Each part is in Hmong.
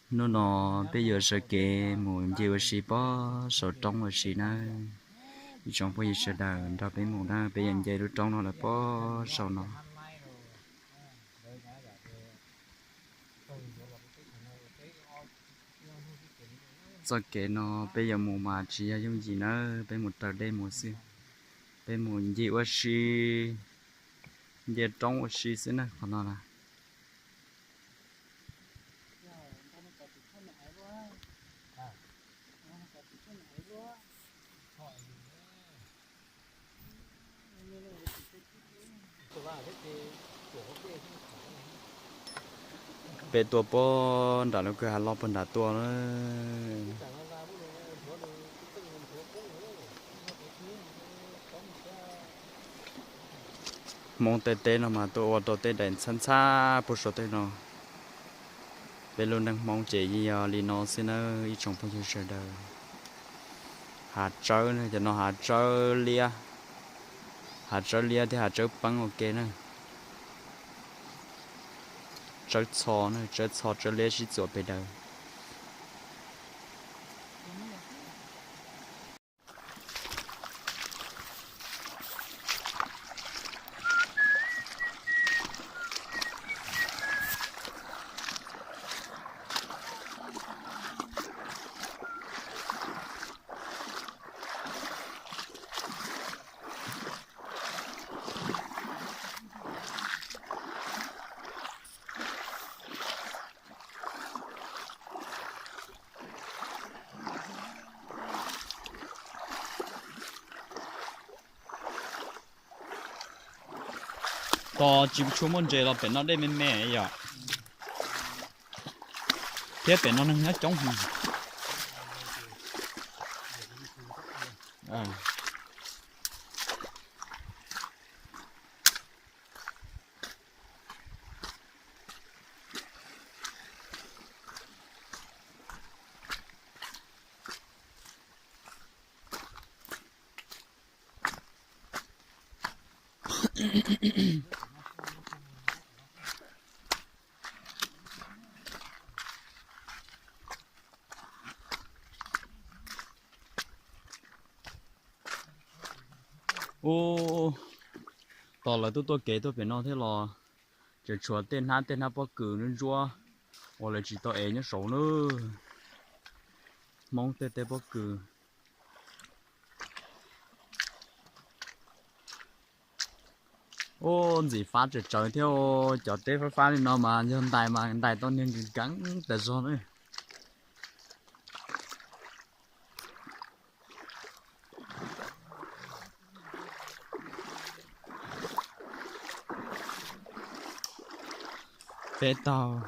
Hnub no peb yuav sawv kev mus nce ua si pob saum roob ua si nawb. Ib tsoom phooj ywg sawv daws nrog peb mus na, peb yuav nce lub roob no lawm pob saum no. Txoj kev no peb yuav mus mas tsis yog yooj yim nawb, peb mus raws dej mus xwb. Peb mus nce ua si, nce roob ua si xwb na qhov no na. Peb tuaj puag nram lub kwj ha loj puag nram tuaj na. Hmoob tej teb no mas tuaj ua rau tej daim ntxhab ntxhab puag saum tej no. Peb lub neej Hmoob ces yeej yog li no xwb nawb ib tsoom phooj ywg sawv daws. Hav tsawb na, cov no hav tsawb liab, hav tsawb liab thiab hav tsawb peeb ua ke na. Tsawb txho na, tsawb txho tsawb liab sib txuas pes daws. Tos tsis tshua muaj ntses los pem no dej me me yom. Thiab pem no neeg nyob coob heev. Ub, tos lawv tuaj tuaj kev tuaj pem no thiab los tseem tshuav tej hnab tej hnab pob kws ntsuab ntsuab uas lawv tsis tau ev nyob saud na. Hmoob tej tej pob kws. Ub, ntxim fab tsawv tsawv thiab, cov teb fab fab li no mas yog ntais mas ntais tau niag nkees nkees tas zog na. Peb taug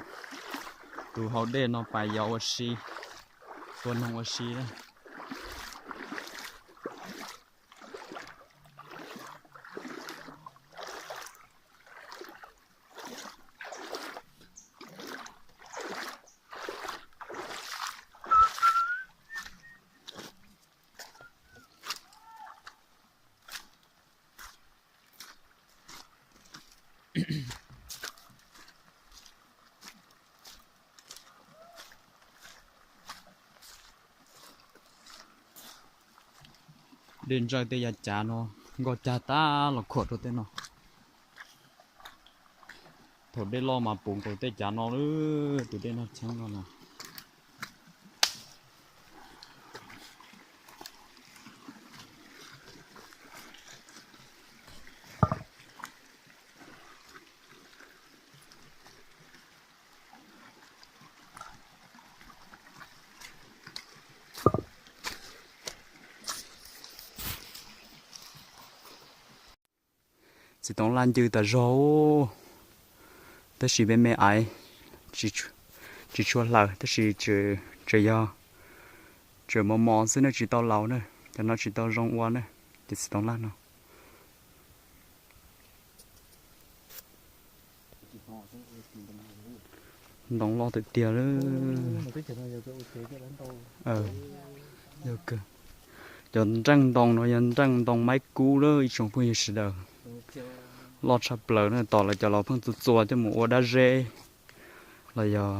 tus hau dej no pais yos ua si, tua noog ua si na. Dej ntsawj tej yav cav no nkoj cag tag los khuam rau tej no. Thaum dej loj mas puv nkaus tej cav no lawm, tus dej no cheeb no na. Txiv toov laj ncw tas zog, tab sis me me aiv, tsis tshua hlaws, tab sis tseem yog, tseem mos mos xwb na, tsis tau laus na, cov no tsis tau zoo ua na, cov txiv toov laj no. Ntoo loj tiag tiag lawm. Cov nreej ntoo no yog nreej ntoo maib kub lawm ib tsoom phooj ywg sawv daws. Loj tshaj plaws na, tom lawv cov laus pheej txua txua coj mus ua dab zeb los yog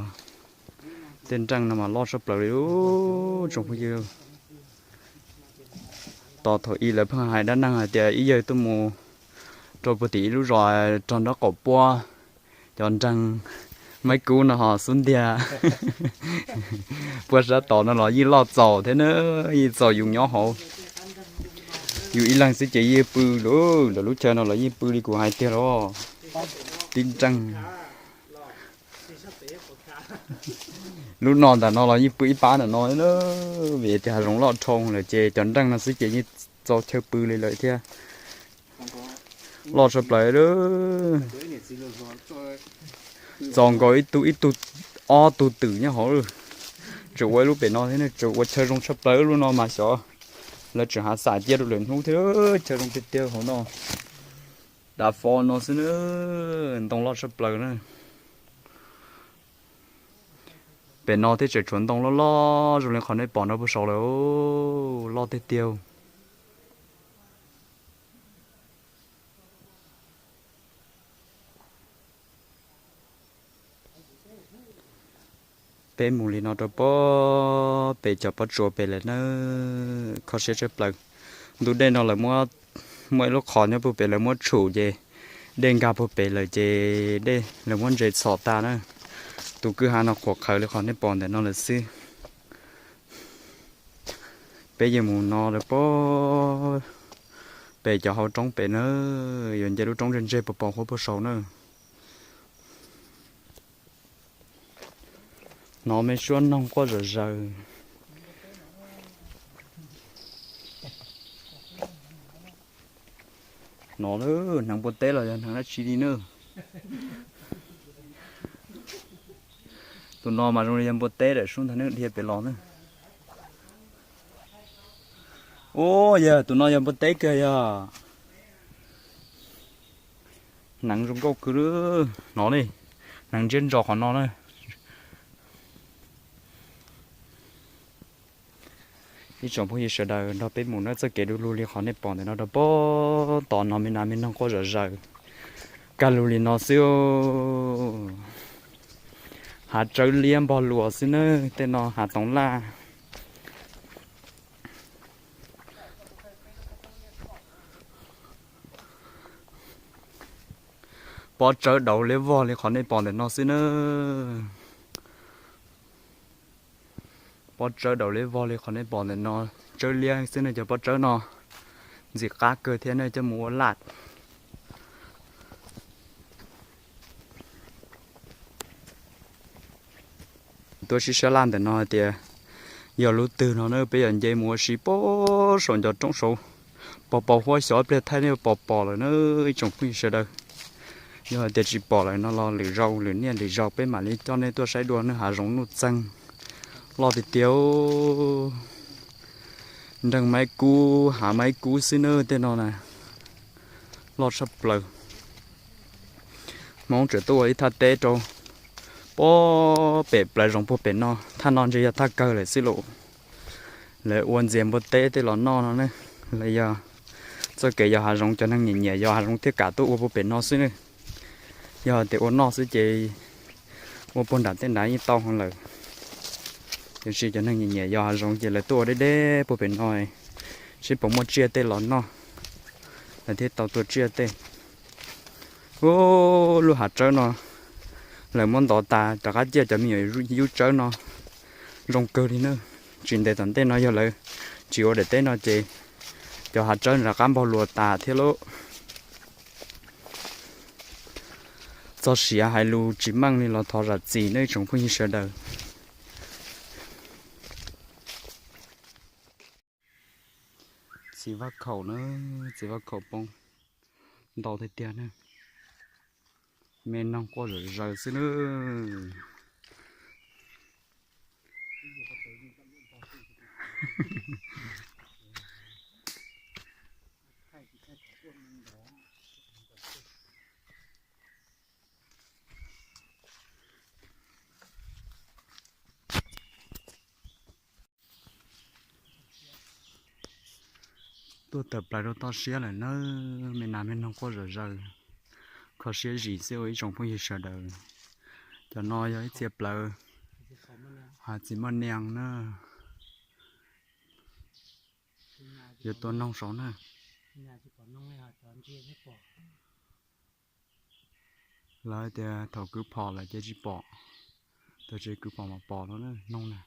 Tej nreej no mas loj tshaj plaws li tsoom phooj ywg. Tos thaum ub lawv pheej hais dab neeg hais tias ib yawg tuaj mus rau puag tim ib lub zos rog nraub qaum puab, cov nreeg maib kub no ho xub ntiag puag sab tod no los yeej loj txaus thiab na, yeej txaus yus nyob hauv. Yus ib leeg xwb ces yeej pw lawm, lawv lub chaw no los yeej pw li kuv hais tiag los tib nreej. Lub no ntawm no los yeej pw ib pab ntawm no, vim tias hav zoov loj dhau lawm ces cov nreej no xwb ces yeej txaus chaw pw li lawm thiab. Loj tshaj plaws. Txaus nkaus ib tug, ib tug, ob tug twm nyob hauv. Tseem ua ib lub pem no thiab, tseem ua chaw zoo tshaj plaws lub no mas xyov lawv tseem hav xam cia rau lwm hnub thiab, chaw zoo tiag tiag hauv no. Dav fo no xwb na, ntoo loj tshaj plaws na. Pem no thiab tseem tshuav ntoo loj loj zoo li qhov nej pom no puag saud lawm, loj tiag tiag. Peb mus li no rau pob pem cov pob tsuas pem lawm na, kho siab tshaj plaws. Ntug dej no lawv muab, muaj ib lub qhov nyob puag pem lawv muab tshum ces dej nkag puag pem lawm ces dej lawv muab ntses txhom tas na. Tus kwj ha no qhuav qhawv li qhov nej pom ntawm no lawm xwb. Peb yuav mus no lawm pob pem cov hauv roob pem na, yuav nce lub roob ntseg ntseg pos pos huab puag saud na. Hnov me suab noog quaj zom zaws. Hnov na, hneev npua teb los yog hneev dab tsi li na. Tus no mas zoo li yog npua teb daim sub ntag, nej dhia pem los na. Ua yog tus no yog npua teb kiag yog. Hneev zoo nkauj kawg li. Hnov li, hneev ntsiab ntsos qhov no na. Ib tsoom phooj ywg sawv daws nrog peb mus na, txoj kev du lug li qhov nej pom ntawm no rau pob tod no me nas me noog quaj zom zaws. Kaj lug li no xwb. Hav tsawb liab npog luas xwb na, tej no hav toov laj. Pob tsawb daus liab vog li qhov nej pom ntawm no xwb na. Pob tsawb daus liab vog li qhov nej pom ntawm no, tsawb liab xwb ne, cov pob tsawb no ntxim qab kawg thiab nej coj mus ua laj. Tuaj sib sab laj ntawm no hais tias yog lub twg no na, peb yuav nce mus ua si pob saum ncov roob saud, pos pos huab xyov pliag thaij nej pos pos lawm na ib tsoom phooj ywg sawv daws. Yog hais tias tsis pom lawm no los lwm zaus lwm niaj lwm zaus peb mam li coj nej tuaj saib dua na, hav zoov nuj txeeg loj tiag tiag. Nreeg maib kub hav maib kub xwb na tej no na, loj tshaj plaws. Hmoob tseem tuaj ua ib thaj teb rau pob pem plawv zoov puag pem no, thaj no ntshe yog thaj kawg lawm xwb lauj. Lawv ua ntxias npua teb tej los noj no ne, los yog txoj kev yos hav zoov, cov neeg nyiam nyiam yos hav zoov thiaj kam tuaj ua puag pem no xwb ne. Yog tias ua noj xwb ces ua puag nram tej nrad yeej tau heev lawm. Tiam sis cov neeg nyiam nyiam yos hav zoov ces lawv tuaj ua deb deb puag pem no, seb puas muaj tsiaj tej los noj, lawv thiaj tau tua tsiaj tej. Ub, lub hav tsawb no lawv muab ntov tas rov qab ciaj cov me nyuam yub tsawb no zoo kawg li na. Tsis ntev tom ntej no yog lawv tsis ua daim teb no ces cov hav tsawb rov qab npog luas tas thiab lauj. Txog siav hais lus tsis meej li los thov zam txim nej tsoom phooj ywg sawv daws. Txiv vaj khaum na, txiv vaj khaum poob ntau tiag tiag na. Me noog quaj zom zaws xwb na. Tuaj tawm plaws rau toj siab lawm nawb, me nas me noog quaj zom zaws. Kho siab zim xwb ua ib tsoom phooj ywg sawv daws. Cov no yog ib txhia plawv Hav txiv moj nias na, yuav tua noog saud na. Lawv tias thaum kwv phom lawm ces tsis pom, tab sis kwv phom mas pom no na, noog na.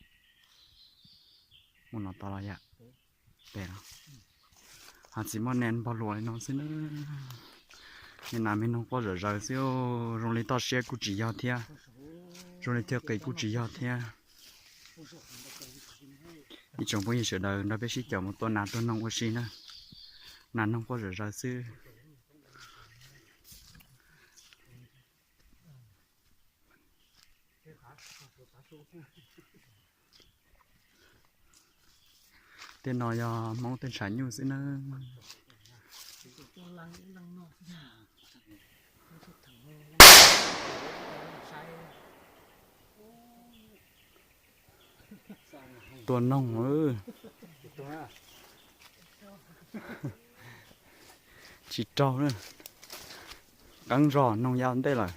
Mus no tod los yam pem no. Hav txiv moj nias npog luas li no xwb na. Me nas me noog quaj zom zaws xwb, zoo li toj siab kuj tsis yog thiab, zoo li chaw qis kuj tsis yog thiab. Ib tsoom phooj ywg sawv daws nrog peb sib caum mus tua nas tua noog ua si na. Nas noog quaj zom zaws xwb. Tej no yog Hmoob tej tshav nyuj xwb na. Tua noog. Tsis raug na. Qeeb zog noog ya ntej lawm.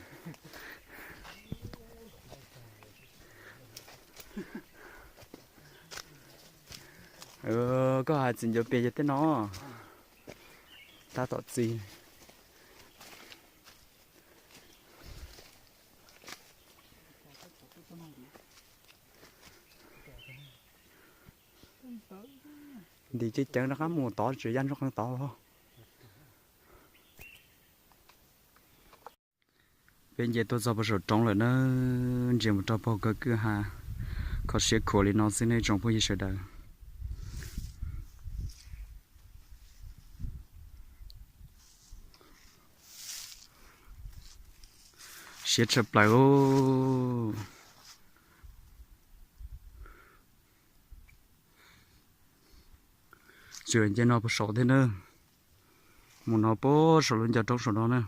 Koj hav txiv ncuav pias yog tej no. Tab tom txiv. Ntim ceev ceev rov qab mus tod tsis ya ntsoog qeeb tod. Peb nce tuaj txog puag saum roob lawm na, ntsia mus rau puag kawg kwj ha, kho siab khuav li no xwb nej tsoom phooj ywg sawv daws. Siab tshaj plaws. Tsuas nce no puag saum thiab na, mus no puag saum lub ncov roob saum no na.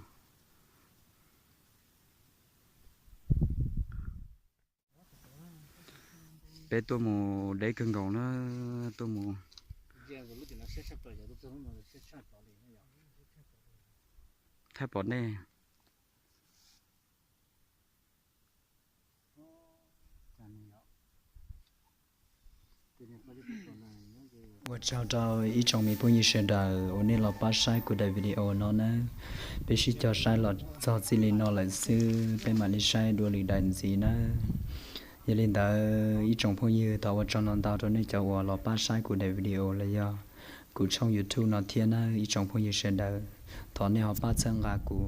Peb tuaj mus deb kawg nkaus na, tuaj mus thaij pom nej. Ua tsaug rau ib tsoom me phooj ywg sawv daws uas nej los pab saib kuv daim video no nawb. Peb sib cog saib los txog txij li no lawm xwb, peb mam li saib dua lwm daim ntxiv nawb. Yog li ntawd ib tsoom phooj ywg thov ua tsaug ntau ntau rau nej cov uas los pab saib kuv daim video los yog kuv tshooj YouTube no thiab nawb ib tsoom phooj ywg sawv daws. Thov nej ho pab txhawb nqa kuv